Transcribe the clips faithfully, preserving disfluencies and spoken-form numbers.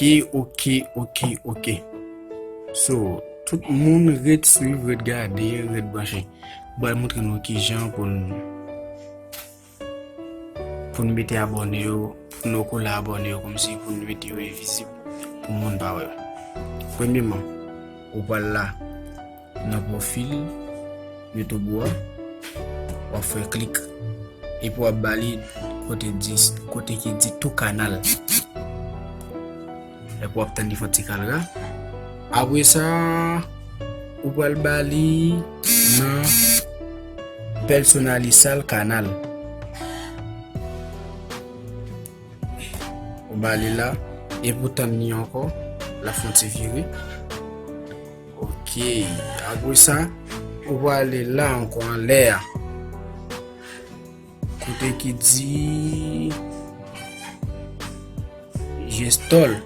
Ok, ok, ok, ok. So, tout moun ret swiv, ret gade, ret branche. M pral montre nou kijan pou n, pou n mete abòne yo, pou nou kole abòne yo, kòmsi pou n mete yo envizib, pou moun pa wè yo. Premyeman, ou pral la, nan pwofil YouTube ou a, w ap fè klik. Epi w ap ba li kote di, kote ki di tou kanal. Epi w ap tann li fè yon ti kalra. Apre sa, ou pral ba li nan pèsonalisal kanal. Ou ba li la, epi w tann li ankò, l ap fè yon ti vire. Ok, apre sa, ou prale la ankò anlè a. Kote ki di Gestor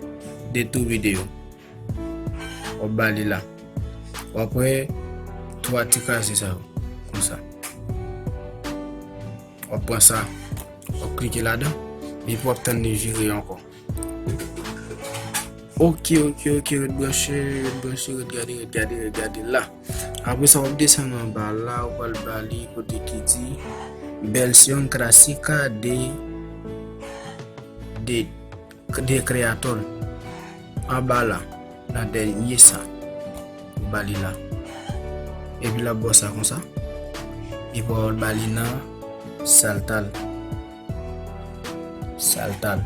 de tou videyo. W ap ba li la. W ap wè twa ti kraze sa yo, konsa. W ap pran sa, w ap klike ladan, epi w ap tann li vire ankò. Ok, ok, ok, ret branche, ret branche, ret gade, ret gade, ret gade la. Apre sa, w ap desann anba la, w pral ba li kote ki di Versión clásica de, de, de Creator. Anba la, nan dènye sa, w ba li la. Epi l ap ba w sa konsa. Epi w al ba li nan saltal. Saltal.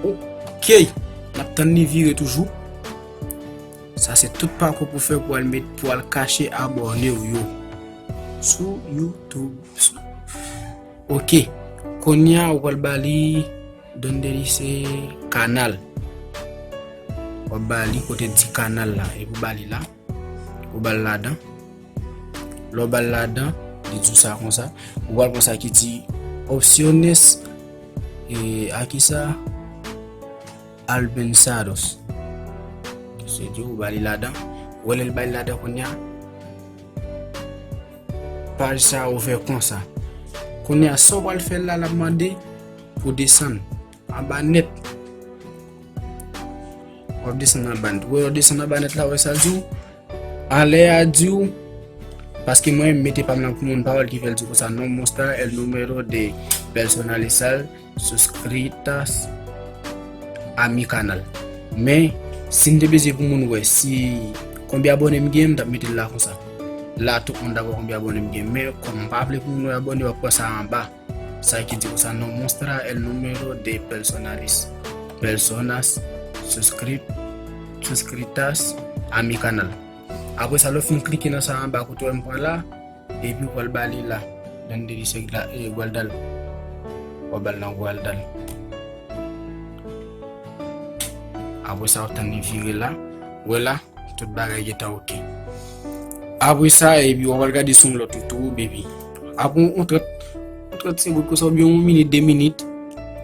Ok. N ap tann li vire toujou. Sa se tout pakou pou fè pou al met, pou al kache abòne w yo sou YouTube. Ok. Kounye a, ou pral ba li donde dice kanal. W ap ba li kote di kanal la. Epi w ba li la. Ou ba l ladan. Lè w ba l ladan, li di w sa konsa. Ou pral pran sa ki di opciones, e, a ki sa? Avanzados. Se di ou ba li ladan. Ou wè lè l ba li ladan kounye a. Paj sa a ouvè konsa. Kounye a, sa w pral fè la, l ap mande pou desann anba nèt. W ap desann anba nèt. Wè, w desann anba nèt la, wè sa l di w? Anlè a di w, paske mwen, m mete pa m lan pou moun pa wè l ki fè l di konsa, no mostrar el número de personas suscritas a mi canal. Men, si m te bezwen pou moun wè si konbyen abòne m gen, m t ap mete l la konsa. La, tout moun t ap wè konbyen abòne m gen. Men, kòm m pa vle pou moun wè abòne, w ap pran sa anba. Sa ki di konsa, no mostrar el número de personas, personas suscri-, suscritas a mi canal. Apre sa, lè w fin klike nan sa anba kote w wè m pran la, epi w pral ba li la. Donde dice la, e, guardar. W ap ba l nan guardar. Apre sa, w tann li vire la. Wè la, tout bagay gentan ok. Apre sa, epi w pral gade sou yon lòt YouTube, epi apre yon trant, yon trant segonn konsa, oubyen yon minit, de minit,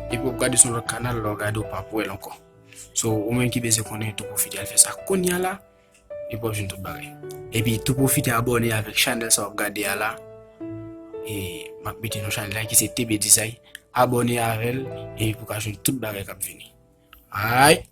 epi w ap gade sou yon lòt kanal, lè w gade w p ap wè l ankò. So, ou menm ki bezwen konnen, tou pwofite al fè sa kounye a la, epi w ap jwenn tout bagay. Epi tou pwofite abòne avèk chanèl sa w ap gade a la. E m ap mete nan chanèl la ki se T B Design. Abòne avè l, epi pou w ka jwenn tout bagay k ap vini. Alright.